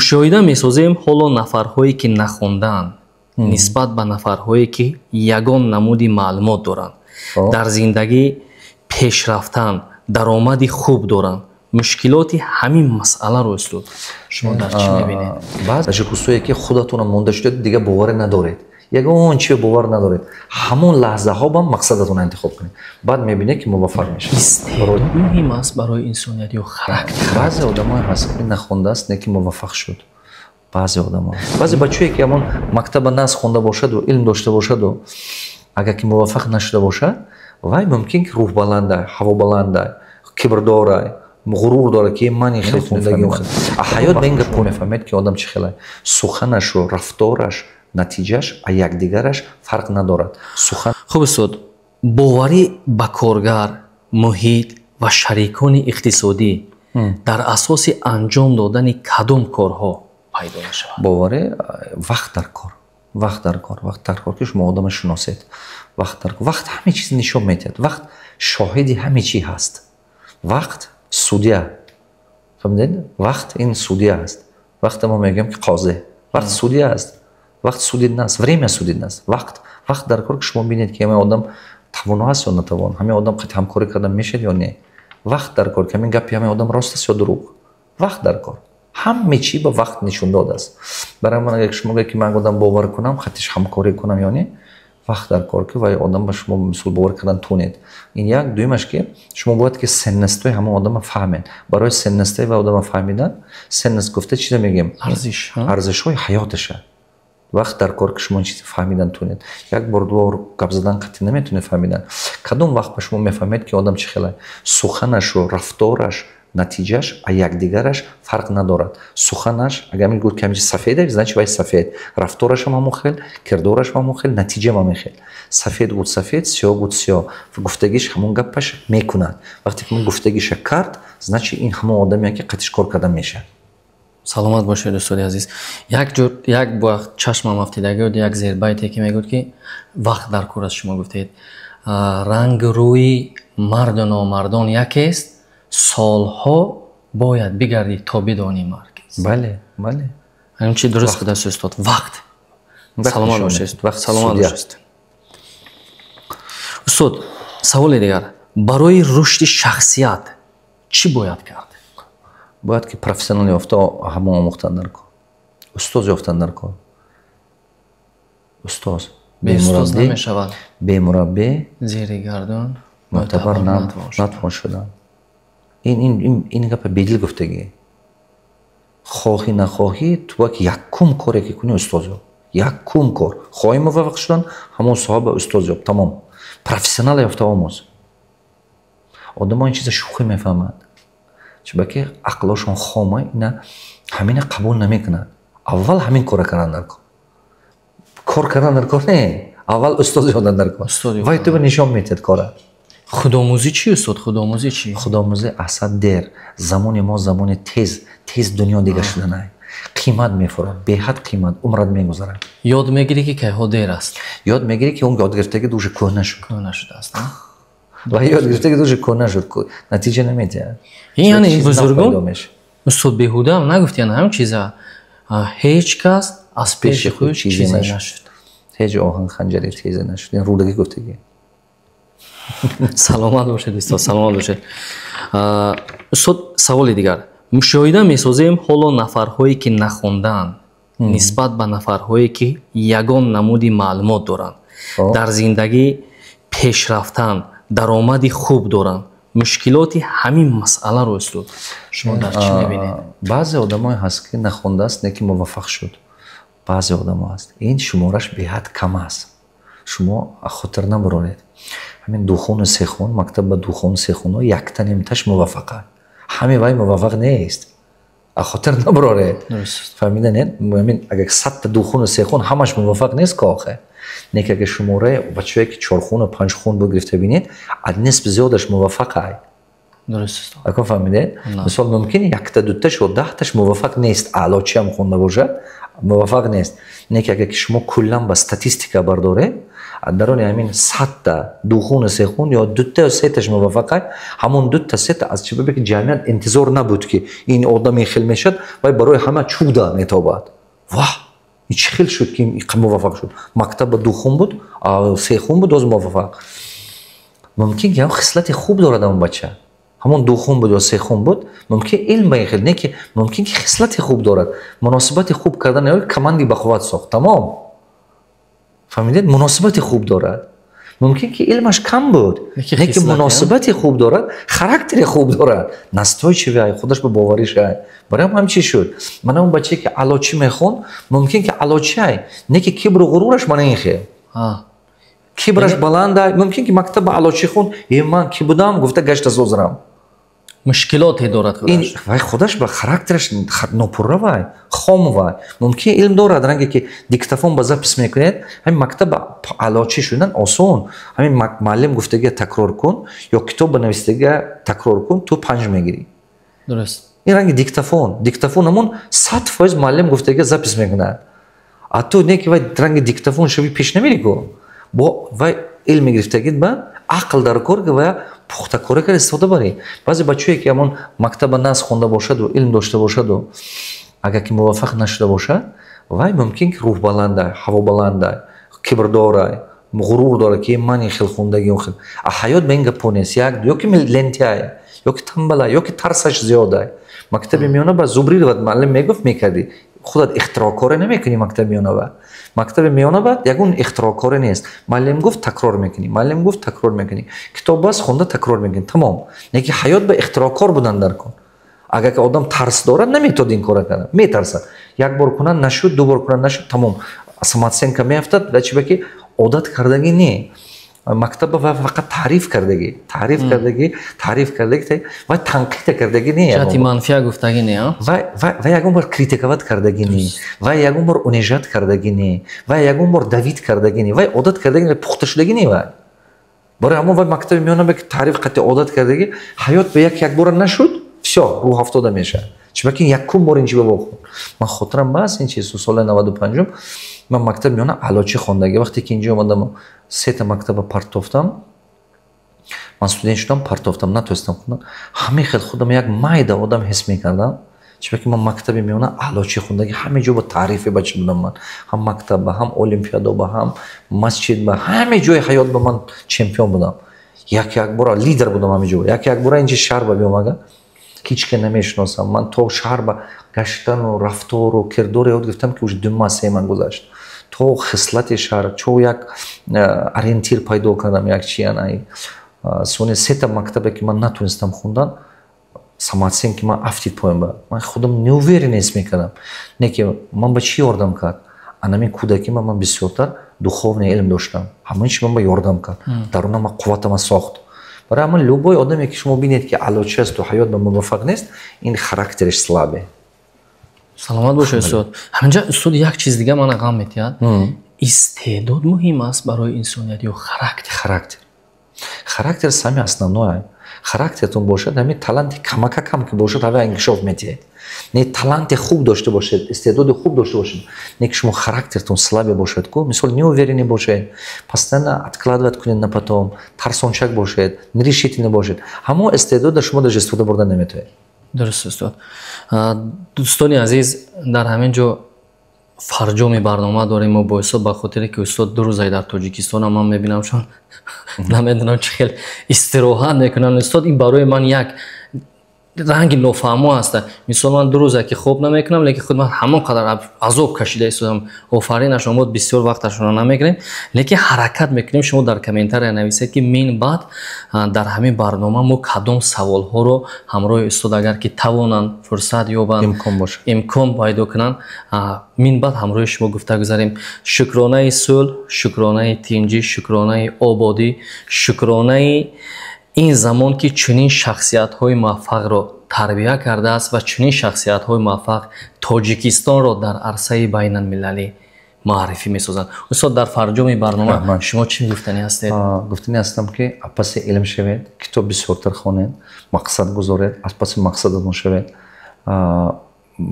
Мушоҳида месозем, ҳоло нафарҳое, ки нахондаанд, нисбат ба нафарҳое, ки ягон намуди маълумот доранд, дар зиндагӣ пешрафтан, даромади хуб доранд. Мушкилоти ҳамин масъаларо, устод, шумо дар чӣ мебинед? Баъзе кусое, ки худатона монда шудед, дига боварӣ надоред, ягон чи бовар надоред, ҳамон лаҳзаҳо ба мақсадатонро интихоб кунед, баъд мебинед, ки муваффақ мешавед. Истеъдод муҳим аст барои инсоният ё характер? Баъзе одамое ҳаст, ки нахондааст, не ки муваффақ шуд. Баъзе одамо, баъзе бачае, ки ҳамон мактаба нас хонда бошаду илм дошта бошаду, агар ки муваффақ нашуда бошад, вай мумкин ки рӯҳбаланда, ҳавобаланда, кибрдора, ғурур дорад, ки ман хел хондагӣ. Ҳаёт ба ин гап мефаҳмед, ки одам чӣ хела: суханашу рафтораш, натиҷаш а якдигараш фарқ надорад. Сухан. Хуб, устод, боварӣ ба коргар, муҳит ва шарикони иқтисодӣ дар асоси анҷом додани кадом корҳо пайдо мешавад? Боварӣ вақт дар кор, вақт дар кор, вақт дар кор, ки шумо одама шиносед. Вақт дар кор, вақт ҳаме чиз нишон медиҳад, вақт шоҳиди ҳаме чӣ ҳаст, вақт судья, фаҳмидед? Вақт ин судья аст. Вақте мо мегӯем, ки қозе, вақт судья аст, вақт судит нас, время судит нас. Вақт дар кор, ки шумо бинед, ки ҳамин одам тавоно аст ё натавон, ҳамин одам қати ҳамкорӣ кардан мешавад ё не. Вақт дар кор, ки ҳамин гапи ҳамин одам рост аст ё дурӯғ. Вақт дар кор, ҳаме чӣ ба вақт нишон додааст. Барои ман, агар шумо гӯед, ки ман одам бовар кунам, қатиш ҳамкорӣ кунам ё не, вақт дар кор, ки вай одам ба шумо мисол бовар кардан тунед. Ин як. Дуюмаш, ки шумо бояд ки ценность ҳои ҳамон одама фаҳмед. Барои ценность ҳои вай одама фаҳмидан, ценность гуфта чиза мегӯем? Арзиш. Арзишҳои ҳаёташа. Вақт дар кор, ки шумо ин чиз фаҳмидан тунед. Як бор, ду бор гап задан қатъи наметунед фаҳмидан. Кадом вақт ба шумо мефаҳмед, ки одам чӣ хела: суханашу рафтораш, натиҷаш а якдигараш фарқ надорад. Суханаш, агар мегӯяд, ки ҳамин сафеде, значит, вай сафед. Рафторашам ҳамон хел, кирдорашам ҳамон хел, натиҷам ҳамин хел. Сафед буд сафед, сиёҳ буд сиёҳ, гуфтагиш ҳамон гапаш мекунад. Вақте ки гуфтагиша кард, значит, ин ҳамон одаме, ки қатиш кор карда мешавад. Саломат бошед, устоди азиз. Як ҷо як вақт чашмам афтида буд, як зербайте, ки мегӯд, ки вақт дар кор аст. Шумо гуфтед, ранги рӯи марду номардон якест, солҳо бояд бигардӣ, то бидонӣ мард кист. Бале. Ҳамин чи дуруст будааст, устод? Вақт. Саломат бошед, саломат бошед, устод. Саволи дигар: барои рушди шахсият чӣ бояд кард? Бояд ки профессионал ёфта, ҳамон омӯхтан дар кор, устоз ёфтан дар кор, устоз. Беустоз намешавад. Бемураббӣ зери гардун мӯътабар натвон шудан. Ин гапа бедил гуфтагӣ. Хоҳӣ нахоҳӣ, ту бояд ки якум коре, ки кунӣ, устоз ёб. Якум кор, хоҳӣ муваффақ шудан, ҳамон соҳаба устоз ёб, тамом. Профессионал ёфта омӯз. Одамо ин чиза шӯхӣ мефаҳманд, чунки ақлошон хома, ина ҳамина қабул намекунанд. Аввал ҳамин кора кардан дар кор, кор кардан дар кор не, аввал устоз ёфтан дар кор, вай туба нишон медиҳад кора. Худомӯзӣ чӣ, устод, худомӯзӣ чӣ? Худомӯзӣ асад дер. Замони мо замони тез тез дунё дига шуданай, қимат мефурад, беҳад қимат, умрат мегузарад. Ёд мегирӣ, ки кайҳо дер аст. Ёд мегирӣ, ки он ёдгирифтаги уже кӯҳна шуд. Кӯҳна шудааст. Ва ёдгирифтаги уже кӯҳна шуд, натиҷа намедиҳад. Яъне бузургон, устод, беҳуда нагуфтиян ҳамин чиза: ҳеҷ кас аз пеши худ чизе нашуд. Ҳеҷ оҳан ханҷаре тезе нашуд. Ин Рӯдагӣ гуфтагӣ. Саломат бошед, устод, саломат бошед. Устод, саволи дигар: мушоҳида месозем, ҳоло нафарҳое, ки нахондаанд, нисбат ба нафарҳое, ки ягон намуди маълумот доранд, дар зиндагӣ пешрафтан, даромади хуб доранд. Мушкилоти ҳамин масъаларо, устод, шумо дар чӣ мебинед? Баъзе одамое ҳаст, ки нахондааст, не ки муваффақ шуд. Баъзе одамо ҳаст, ин шумораш беҳад кам аст. Шумо хотир набароред, ҳамин духону сехон, мактаб ба духону сехонҳо якта нимташ муваффақа, ҳаме вай муваффақ нест. Хотир набароред, фаҳмиданед? Ҳамин агар 100-та духону сехон, ҳамаш муваффақ нест ко охе. Не ки агар шумораи бачаҳое, ки чорхуну панҷхун буд, гирифта бинед, аз нисф зиёдаш муваффақай. Ако фаҳмидед? Мисол, мумкин якта, дуташ ё 10-таш муваффақ нест, аълочиам хонда бошад, муваффақ нест. Не ки агар ки шумо куллан ба статистика бардоред. Дарони ҳамин 100-та духуну сехун ё дута ё сеташ муваффақай. Ҳамон дута, сета аз сабабе ки ҷамъият интизор набуд, ки ин одам ин хел мешад, вай барои ҳама чуда метобад: «Ваҳ, ин чӣ хел шуд, ки муваффақ шуд? Мактаба духун буд, сехун буд, оз муваффақ». Мумкин ки ҳам хислати хуб дорад ҳамон бача, ҳамон духун буд ё сехун буд, мумкин илм ба ин хел не, ки мумкин ки хислати хуб дорад, муносибати хуб кардан ё команди бақувват сохт. Тамом, фаҳмидед? Муносибати хуб дорад. Мумкин ки илмаш кам буд, не ки муносибати хуб дорад, характери хуб дорад, настойчивый, худаш ба боваришай, барои ҳам чӣ шуд. Мана он бачае, ки аълочӣ мехонд, мумкин ки аълочиай, не ки кибру ғурураш мана ин хел, кибраш баланда. Мумкин ки мактаба аълочӣ хонд, «Е, ман ки будам?» гуфта гашта созрам. Мушкилоте дорад. Худаш вай худаш ба характераш нопурра, вай хом. Вай мумкин илм дорад, ранге ки диктофон ба запись мекунед. Ҳамин мактаба аълочӣ шудан осон. Ҳамин муаллим гуфтагия такрор кун ё китоб ба навистагия такрор кун, ту 5 мегирӣ. Ин ранги диктофон. Диктофон ҳамон 100% муаллим гуфтагия запись мекунад, а ту не ки вай ранги диктофон шави пеш намери ку. Бо вай илм гирифтагит ба ақл дар кор, ки вая пухтакорӣ карда истифода барӣ. Баъзе бачае, ки ҳамон мактаба нас хонда бошаду илм дошта бошаду, агар ки муваффақ нашуда бошад, вай мумкин ки рӯҳбаланда, ҳавобаланда, кибрдора, ғурур дорад, ки ман ин хел хондаги, он хел. А ҳаёт ба ин гапо нест. Як ё ки лентяй, ё ки тамбала, ё ки тарсаш зиёда. Мактаби миёна ба зубрировать муаллим мегуфт, мекардӣ, худат ихтироъкорӣ намекунӣ. Мактаби миёна ба ягон ихтироъкорӣ нест. Муаллим гуфт, такрор мекунӣ, муаллим гуфт, такрор мекунӣ, китоб бас хонда, такрор мекунӣ, тамом. Неки ҳаёт ба ихтироъкор будан дар кор. Агар ки одам тарс дорад, наметавонад ин кора кардан, метарсад. Як бор кунад, нашуд, ду бор кунад, нашуд, тамом, самооценка меафтад. Ва чиба ки одат кардагӣ не мактаба ва фақат таъриф кардагӣ, таъриф кардагӣ, таъриф кардагӣ ва танқида кардагӣ не. Ҷиҳати манфия гуфтагӣ не. Ва ягон бор критиковать кардагӣ не, ва ягон бор унижать кардагӣ не, ва ягон бор давить кардагӣ не. Вай одат кардагӣ не, пухта шудагӣ не. Вай барои ҳамон вай мактаби миёна ки таъриф қатъи одат кардагӣ, ҳаёт ба як якбора нашуд, всё, рӯҳ афтода мешавад. Чиба ки якум бор ин чиба вохӯрд. Ман хотирам бас, ин чиз соли 95-ум ман мактаби миёна аълочӣ хондагӣ. Вақте ки инҷо омадам, сета мактаба партофтам. Ман студент шудам, партофтам, натонистам хондан. Ҳамин хел худам як майда одам ҳис мекардам. Чиба ки ман мактаби миёна аълочӣ хондагӣ, ҳаме ҷо ба таърифи бача будам. Ман ҳам мактабба, ҳам олимпиадоба, ҳам масҷидба, ҳаме ҷои ҳаёт ба ман чемпион будам. Як якбора лидер будам ҳаме ҷо. Як якбора инҷи шаҳр ба биомага, ҳеч ке намешиносам. Ман то шаҳр ба гаштану рафтору кирдоре ёд гирифтам, ки уже 2 маҳ, 3 маҳ гузашт, то хислати шаҳр чо як ориентир пайдо кардам, як чи ана сони сета мактабе ки ман натонистам хондан, самооценки ман афтид поён. Ба ман худам неуверенность мекардам. Не ки ман ба чӣ ёрдам кард? Анамин кӯдаки ман бисёртар духовный илм доштам, ҳамин чи ман ба ёрдам кард, даруна ман қувватама сохт. Барои ҳамин любой одаме, ки шумо бинед, ки аълочи асту ҳаёт ба муваффақ нест, ин характериш слабый. Саломат бошед, устод. Ҳаминҷа, устод, як чиз дига мана ғам метиҳад: истеъдод муҳим аст барои инсоният ё характер? Характер. Характер самое основное. Характертон бошад, ҳамин таланти камака кам ки бошад, ҳава инкишоф метиҳед. Не таланти хуб дошта бошед, истеъдоди хуб дошта бошед, не ки шумо характертон слабый бошад ку, мисол, неуверенный бошед, постоянно откладывать кунед на потом, тарсончак бошед, нерешительный бошед, ҳамон истеъдода шумо даже истифода бурда наметавонед. Дуруст, устод. Дӯстони азиз, дар ҳамин ҷо фарҷоми барнома дорем мо бо устод, ба хотире ки устод 2 рӯзае дар Тоҷикистонам. Ман мебинам, чун намедонам чӣ хел истироҳат мекунанд устод. Ин барои ман як ранги нофаҳмо аст. Мисол, ман 2 рӯза ки хоб намекунам, лекин худ ман ҳамон қадар азоб кашида истодам. Офаринашон бод. Бисёр вақташонро намегирем, лекин ҳаракат мекунем. Шумо дар комментария нависед, ки мин баъд дар ҳамин барнома мо кадом саволҳоро ҳамроҳи устод, агар ки тавонанд, фурсат ёбанд, имкон бошад, имкон пайдо кунанд, мин баъд ҳамроҳи шумо гуфта гузарем. Шукронаи сулҳ, шукронаи тинҷӣ, шукронаи ободӣ, шукронаи ин замон, ки чунин шахсиятҳои муваффақро тарбия кардааст ва чунин шахсиятҳои муваффақ Тоҷикистонро дар арсаи байналмилалӣ муаррифӣ месозанд. Устод, дар фарҷоми барнома шумо чӣ гуфтанӣ ҳастед? Гуфтанӣ ҳастам, ки аз паси илм шавед, китоб бисёртар хонед, мақсад гузоред, аз паси мақсадатон шавед.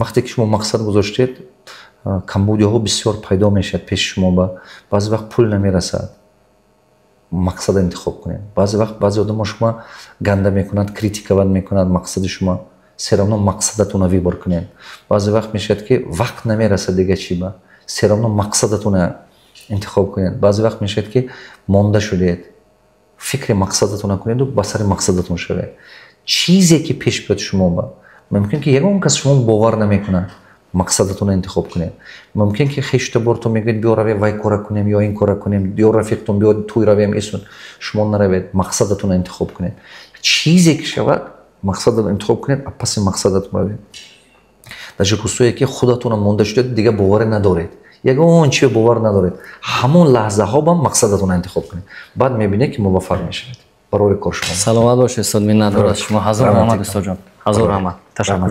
Вақте ки шумо мақсад гузоштед, камбудиҳо бисёр пайдо мешавад пеши шумо. Ба баъзе вақт пул намерасад. Мақсада интихоб кунед. Баъзе вақт баъзе одамо шумо ганда мекунанд, критиковать мекунанд мақсади шумо, всё равно мақсадатона выбор кунед. Баъзе вақт мешавад, ки вақт намерасад дига чи ба, всё равно мақсадатона интихоб кунед. Баъзе вақт мешавад, ки монда шудед, фикри мақсадатона кунеду ба сари мақсадатон шавед. Чизе ки пеш биёд шумо ба, мумкин ки ягон кас шумо бовар намекунад, мақсадатонро интихоб кунед. Мумкин ки хештабортон мегӯяд: «Биё, равем, вай кора кунем ё ин кора кунем», ё рафиқтон: «Биё, тӯй равем», исун шумо наравед, мақсадатонро интихоб кунед. Чизе ки шавад, мақсадатро интихоб кунед, а паси мақсадатон равед. Даже рӯзҳое ки худатонро монда шудед, дига боварӣ надоред, ягон чизе бовар надоред, ҳамон лаҳзаҳо ба мақсадатонро интихоб кунед, баъд мебинед, ки муваффақ мешавед. Барори кор шумо. Саломат бошед, устод, миннатдор аз шумо. Ҳазор раҳмат, устодҷон, ҳазор раҳмат, ташаккур.